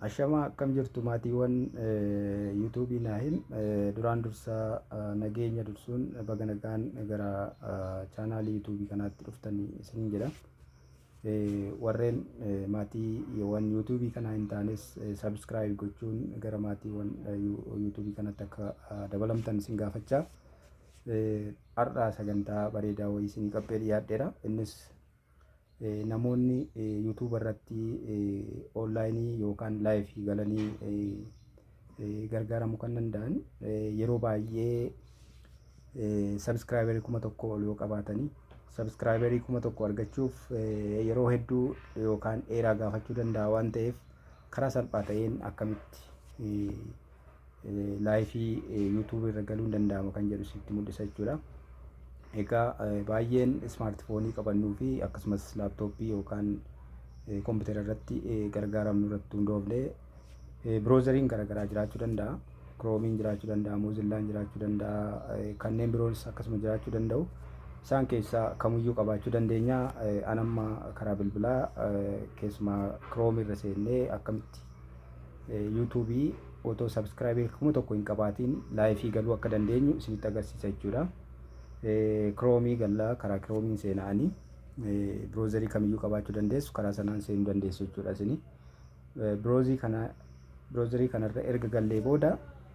Ashamaa, akkam jirtu maatiiwwan YouTubeii Naahim? Duraan dursa nageenya dursuun baga nagaan gara chaanaalii YouTubeii kanaatti dhuftanii isiniin jedha. Warreen maatiiwwan YouTubeii kanaa hin taanes subscribe gochuun gara maatiiwwan YouTubeii kanatti akka dabalamtan isin gaafachaa. Har'a sagantaa bareedaa wayii isinii qabbee dhiyaadheera. Innis namoonni YouTube irratti onlineii yookaan liveii galanii gargaaramuu kan danda'an yeroo baay'ee subscriberii 1000 ol yoo qabaatanii, subscriberii 1000 argachuuf yeroo hedduu yookaan dheeraa gaafachuu danda'a waan ta'eef, karaa salphaa ta'een akkamitti liveii YouTube irra galuun danda'ama kan jedhu sitti mul'isa jechuudha. Egaa baay'een smartphoneii qabannuu fi akkasumas laptopii yookaan koompitara irratti gargaaramnu irratti hundoofne browseriin garaagaraa jiraachuu danda'a. Chromeiin jiraachuu danda'a, Mozillaan jiraachuu danda'a, kanneen biroos akkasuma jiraachuu danda'u. Isaan keessaa kamiyyuu qabaachuu dandeenya. Anamma karaa bilbilaa keessumaa Chromeii irra seennee akkamitti YouTubeii otoo subscriberii 1000 hin qabaatiin liveii galuu akka dandeenyu isinitti agarsiisa jechuudha. Chromeii gallaa, karaa Chromeiin seena'anii browserii kamiyyuu qabaachuu dandeessu, karaa sanaan seenuu dandeessu jechuudha isini. Browserii kana, browserii kanarra erga gallee booda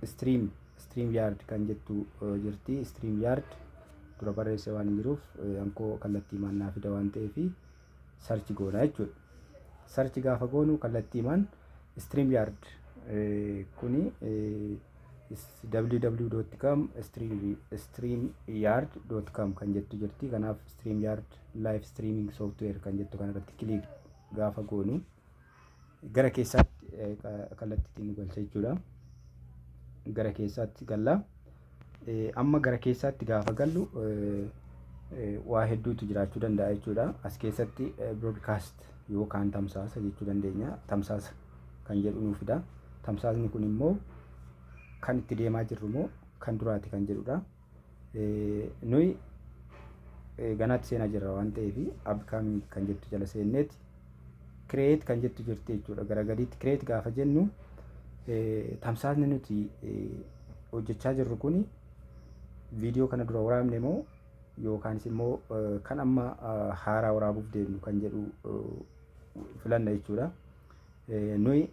StreamYard kan jettu jirti. StreamYard dura barreesse waan hin jiruuf hankoo kallattii maan naa fida waan ta'eef search goona jechuudha. Search gaafa goonu kallattiimaan StreamYard kuni www.com streamyard.com kan jettu jirti. Kanaaf StreamYard live streaming software kan jettu kanarratti click gaafa goonu gara keessaatti kallattiitiin nu galcha jechuudha. Gara keessaatti galla. Amma gara keessaatti gaafa gallu waa hedduutu jiraachuu danda'a jechuudha. As keessatti broadcast yookaan tamsaasa jechuu dandeenya. Tamsaasa kan jedhu nuu fida. Tamsaasni kun immoo kan itti deemaa jirru moo kan duraati kan jedhudha. Nuyi ganaatti seenaa jirra waan ta'eef upcoming kan jettu jala seenneeti create kan jettu jirti jechuudha. Gara gadiitti create gaafa jennu tamsaasni nuti hojjechaa jirru kuni viidiyoo kana dura waraabne moo yookaanis immoo kan amma haaraa waraabuuf deemnu kan jedhu filanna jechuudha. Nuyi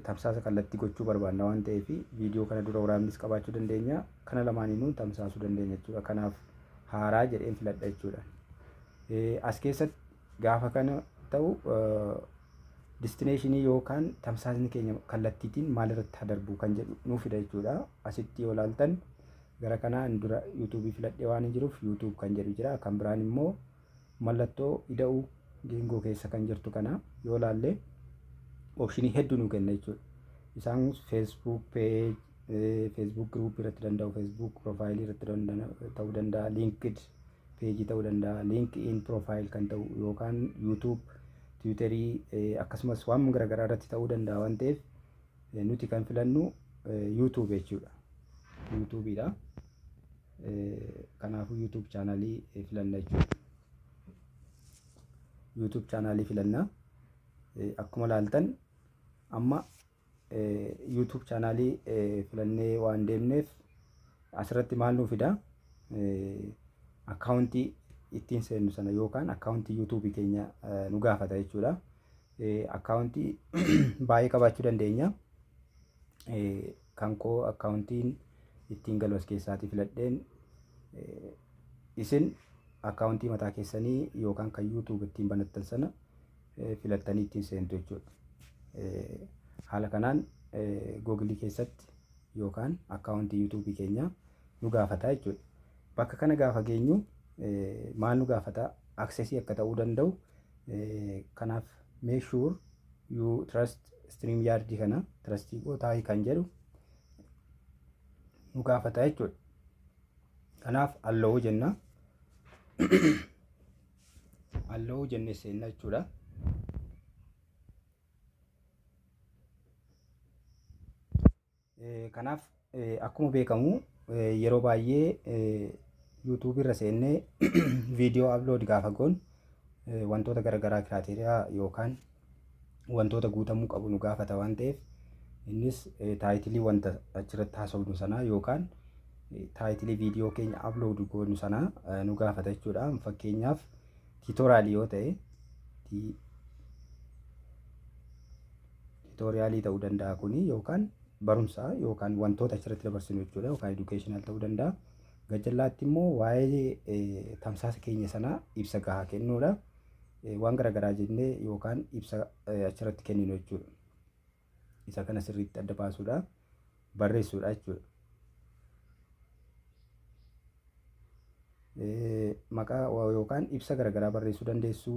tamsaasa kallattii gochuu barbaanna waan ta'eef viidiyoo kana dura waraabnis qabaachuu dandeenya. Kana lamaaniinuu tamsaasuu dandeenya jechuudha. Kanaaf haaraa jedheen filadha jechuudha. As keessatti gaafa kana ta'u destinationii yookaan tamsaasni keenya kallattiitiin maalirratti haa darbu kan jedhu nuu fida jechuudha. Asitti yoo ilaaltan gara kanaan dura YouTubeii filadhee waan hin jiruuf YouTube kan jedhu jira. Kan biraan immoo mallattoo ida'uu geengoo keessa kan jirtu kana yoo ilaalle optionii hedduu nuu kenna jechuudha. Isaan Facebook page, Facebook group irratti danda'u, Facebook profile irratti ta'uu danda'a, LinkedIn page ta'uu danda'a, LinkedIn profile kan ta'u yookaan YouTube, Twitterii akkasumas waan garaagaraa irratti ta'uu danda'a waan ta'eef nuti kan filannu YouTube jechuudha. YouTubeidha. Kanaafuu YouTube channelii filanna jechuudha. YouTube channelii filanna. Akkuma ilaaltan amma YouTube channelii filannee waan deemneef asirratti maal nuu fida? Accountii ittiin seennu sana yookaan accountii YouTubeii keenya nu gaafata jechuudha. Accountii baay'ee qabaachuu dandeenya. Kan koo accountiin ittiin galu as keessaatii filadheen, isin accountii mataa keessanii yookaan kan YouTube ittiin banattan sana filattanii ittiin seentu jechuudha. Haala kanaan Googleii keessatti yookaan accountii YouTubeii keenya nu gaafata jechuudha. Bakka kana gaafa geenyu maal nu gaafata? Accessii akka ta'uu danda'u. Kanaaf make sure you trust StreamYard, kana trustii gootaa kan jedhu nu gaafata jechuudha. Kanaaf allow jenna. Allow jennee seenna jechuudha. Kanaaf akkuma beekamu yeroo baay'ee YouTubeii irra seennee viidiyoo upload gaafa goonu wantoota garaagaraa criteria yookaan Wantoota guutamuu qabu nu gaafata waan ta'eef, innis title wanta achirratti haasofnu sanaa yookaan title viidiyoo keenya upload goonu sanaa nu gaafata jechuudha. Fakkeenyaaf, tutorial yoo ta'e, tutorial ta'uu danda'a kuni, yookaan barumsa yookaan wantoota achirratti dabarsinu jechuudha, yookaan educational ta'uu danda'a. Gajjallaatti immoo waa'ee tamsaasa keenya sanaa ibsa gahaa kennuudha. Waan garaagaraa jennee yookaan ibsa achirratti kenninu jechuudha. Isa kana sirriitti adda baasuudha. Barreessuudha jechuudha. Maqaa yookaan ibsa garaagaraa barreessuu dandeessu.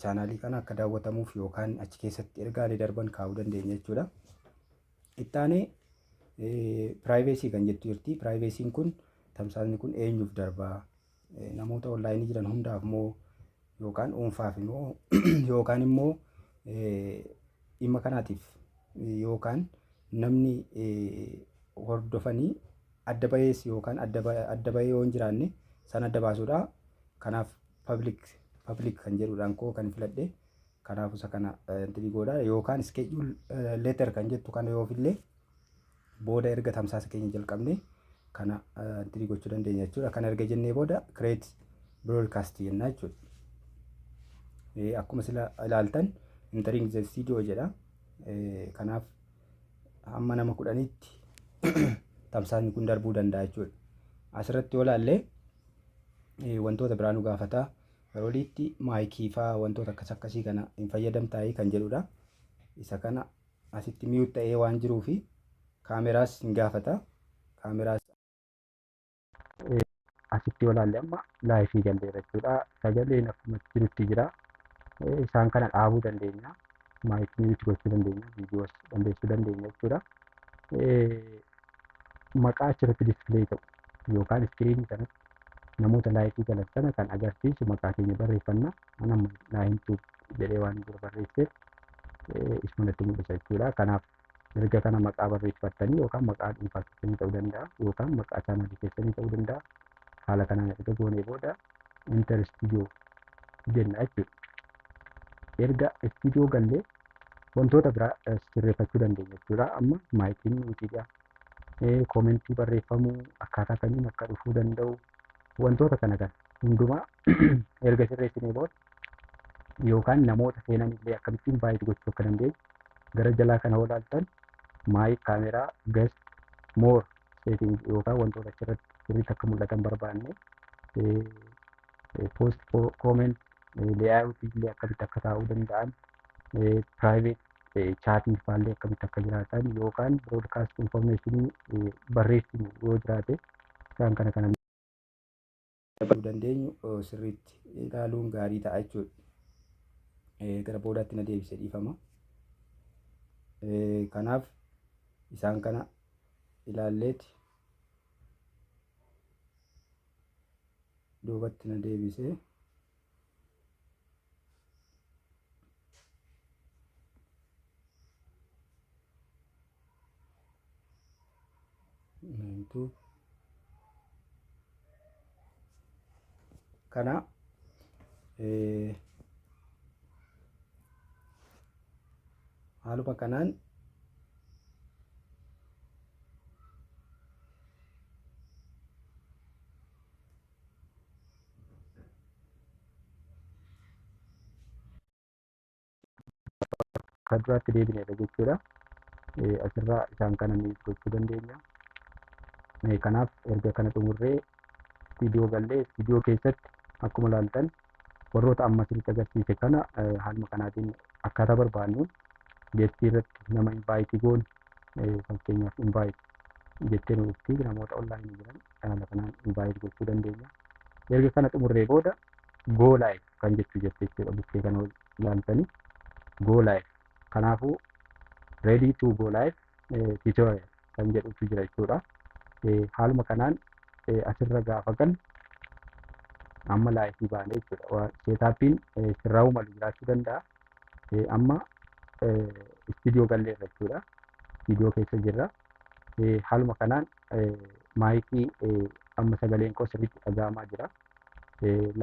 Chaanaalii kana akka daawwatamuuf yookaan achi keessatti ergaalee darban kaa'uu dandeenya jechuudha. Ittaanee privacy kan jettu jirti. Privacyn kun tamsaasni kun eenyuuf darbaa? Namoota online jiran hundaaf moo yookaan dhuunfaaf immoo yookaan immoo dhimma kanaatiif yookaan namni hordofanii adda bahees yookaan adda bahee yoo hin jiraanne san adda baasuudha. Kanaaf public kan jedhuudhaan koo kan filadhe. Kanaaf isa kana entry godha yookaan schedule later kan jettu kana yoo fillee, booda erga tamsaasa keenya jalqabne kana entry gochuu dandeenya jechuudha. Kana erga jennee booda create broadcast jenna jechuudha. Akkuma sila ilaaltan entering the studio jedha. Kanaaf hamma nama 10tti tamsaasni kun darbuu danda'a jechuudha. Asirratti yoo ilaalle wantoota biraa nu gaafata. Yeroo oliitti mic fa'aa wantoota akkas akkasii kana hin fayyadamtaayii kan jedhudha. Isa kana asitti mute ta'ee waan jiruufi kaameraas hin gaafata. Kaameraas asitti yoo ilaalle amma live galleera jechuudha. Sagaleen akkuma jirutti jira. Isaan kana dhaabuu dandeenya. Mic mute gochuu dandeenya. Viidiyoos balleessuu dandeenya jechuudha. Maqaa achirratti display ta'u yookaan screen kanatti namoota live galan sana kan agarsiisu maqaa keenya barreeffanna. An amma Naahimtuu jedhee waan dura barreesseef isuma natti mul'isa jechuudha. Kanaaf erga kana maqaa barreeffattanii yookaan maqaa dhuunfaa keessanii ta'uu danda'a yookaan maqaa chaanaalii keessanii ta'uu danda'a. Haala kanaan erga goonee booda enter studio jenna jechuudha. Erga studio gallee wantoota biraa sirreeffachuu dandeenya jechuudha. Amma miciin muteiidha. Comment barreeffamuu akkaataa kamiin akka dhufuu danda'u, wantoota kana kana hundumaa erga sirreessinee booda yookaan namoota seenan illee akkamittiin invite gochuu akka dandeenyu gara jalaa kana ilaaltan, mic, camera, guest, more setting yookaan wantoota achirratti sirriitti akka mul'atan barbaanne, post comment layout illee akkamitti akka taa'uu danda'an, private chat faallee akkamitti akka jiraatan yookaan broadcast information barreessinu yoo jiraate isaan kana kana dabaluu dandeenyu sirriitti ilaaluun gaarii ta'a jechuudha. Gara boodaatti na deebise, dhiifama. Kanaaf isaan kana ilaalleeti duubatti na deebise. Naayimtuu. Kana haaluma kanaan akka duraatti deebineerra jechuudha. Asirraa isaan kana mute gochuu dandeenya. Kanaaf erga kana xumurree istiidiyoo gallee, istiidiyoo keessatti akkuma ilaaltan warroota amma isinitti agarsiise kana haaluma kanaatiin akkaataa barbaannuun guest irratti nama invite goonu, fakkeenyaaf invite jettee nu dhufti, namoota online jiran haala kanaan invite gochuu dandeenya. Erga kana xumurree booda go live kan jechuu jirti jechuudha, bukkee kana ilaaltanii go live. Kanaafuu ready to go live tutorial kan jedhutu jira jechuudha. Haaluma kanaan asirra gaafa galu amma live baanee jechuudha. Setupiin sirraa'uu malu jiraachuu danda'a. Amma istiidiyoo galleerra jechuudha. Istiidiyoo keessa jirra. Haaluma kanaan mic amma sagaleen koo sirriitti dhaga'amaa jira.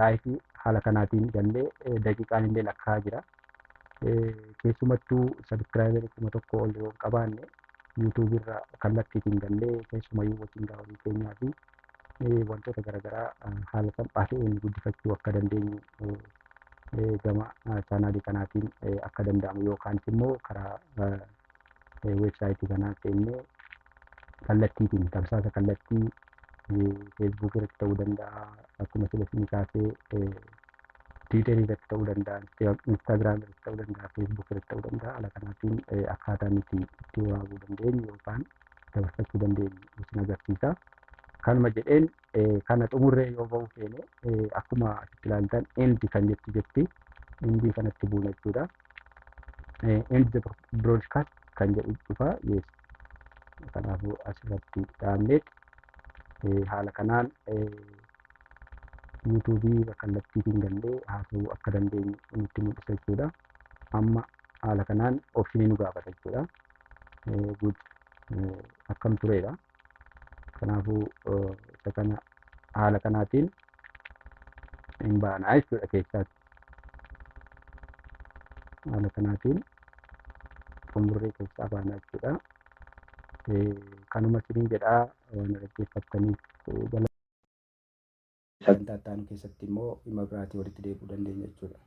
Live haala kanaatiin gallee daqiiqaan illee lakkaa'aa jira. Keessumattuu subscriberii 1000 ol yoo hin qabaanne, YouTube irra kallattiitiin gallee keessumayyuu watching hourii keenyaa fi wantoota garaagaraa haala salphaa ta'een guddifachuu akka dandeenyu, gama chaanaalii kanaatiin akka danda'amu, yookaanis immoo karaa weebsaayitii kanaa seennee kallattiitiin tamsaasa kallattii Facebook irratti ta'uu danda'a, akkuma sila isinii kaasee Twitter irratti ta'uu danda'a, Instagram irratti ta'uu danda'a, Facebook irratti ta'uu danda'a. Haala kanaatiin akkaataa nuti itti waraabuu dandeenyu yookaan dabarsachuu dandeenyu isin agarsiisa. Kanuma jedheen kana xumurree yoo ba'uu feene, akkuma asitti ilaaltan "end" kan jettu jirti. End kanatti buuna jechuudha. "End the broadcast" kan jedhu dhufa. Yes. Kanaafuu asirratti dhaabneet haala kanaan YouTubeii kallattiitiin gallee haasa'uu akka dandeenyu nutti mul'isa jechuudha. Amma haala kanaan optionii nu gaafata jechuudha. Good, akkam tureedha. Kanaafuu isa kana haala kanaatiin hin baanaa jechuudha keessaatti. Haala kanaatiin xumurree keessaa baanaa jechuudha. Kanuma isiniin jedhaa, waan dhaggeeffattaniif. Sagantaa itti aanu keessatti immoo dhimma biraatii walitti deebi'uu dandeenya jechuudha.